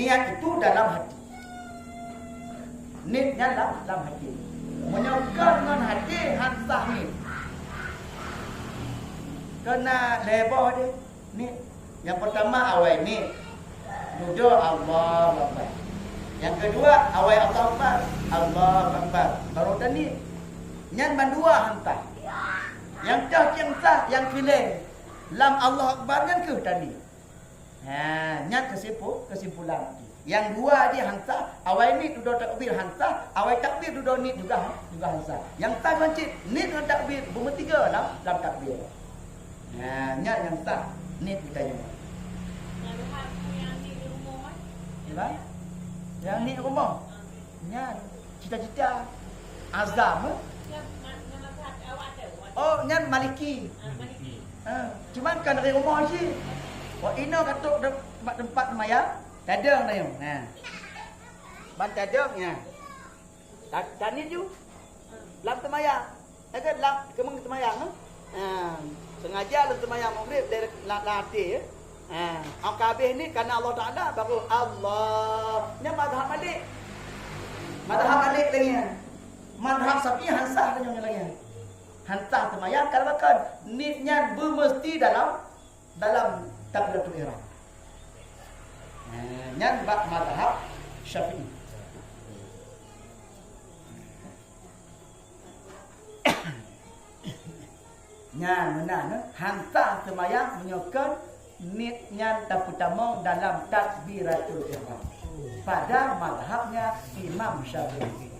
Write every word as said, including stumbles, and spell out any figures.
Niat itu dalam hati. Niet nyan lam, lam hati. Meunyoe kon ngon hati, han sah niet. Keunan lhèe boh deh niet. Nyang peurtama awai niet. Dudoe Allahu Akbar. Nyang keudua awai Allahu Akbar. Allahu Akbar. Baru taniet. Nyan mandua han sah. Nyang toh nyang sah, nyang filée. Lam Allahu Akbar nyan kheueh taniet. Ha, nyan kesimpu-, kesimpulan. Nyang dua jih han sah, awai niet dudoe takbir han sah, awai takbir dudoe niet juga, juga han sah. Nyang sah ngon cit niet ngon takbir, beumeutiga lam, lam takbir. Ha, nyan nyang sah niet geutanyoe. Nyang niet rumoh, eh? Nyang niet rumoh? Nyan cita-cita. Azam, eh? Oh, nyan Maliki. Ha, cuman kan dari rumoh cit. Wah, inoe ka trok de-, bak teumpat seumayang, tadong tayong. Ha. Ban tadong, ya. Ta-, taniet ju. Lam seumayang. Lagèe lam keumeng seumayang, eh? Ha. Sengaja lam seumayang Maghrib dari la-, lam até, eh? Ha. Au ka habéh niet karena Allah Taala, baru Allah. Nyan mazhab Malik. Mazhab Malik lagèe nyan. Mazhab Syafi'i han sah lagèe nyan. Han sah seumayang kalau kon niet nyan beumeusti dalam dalam takbiratul ihram. Eh, nyan bak mazhab Syafi'i. Nyan meunan, eh, han sah seumayang meunyoe kon niet nyan tapeutamong dalam takbiratul ihram. Pada mazhabnya Imam Syafi'i.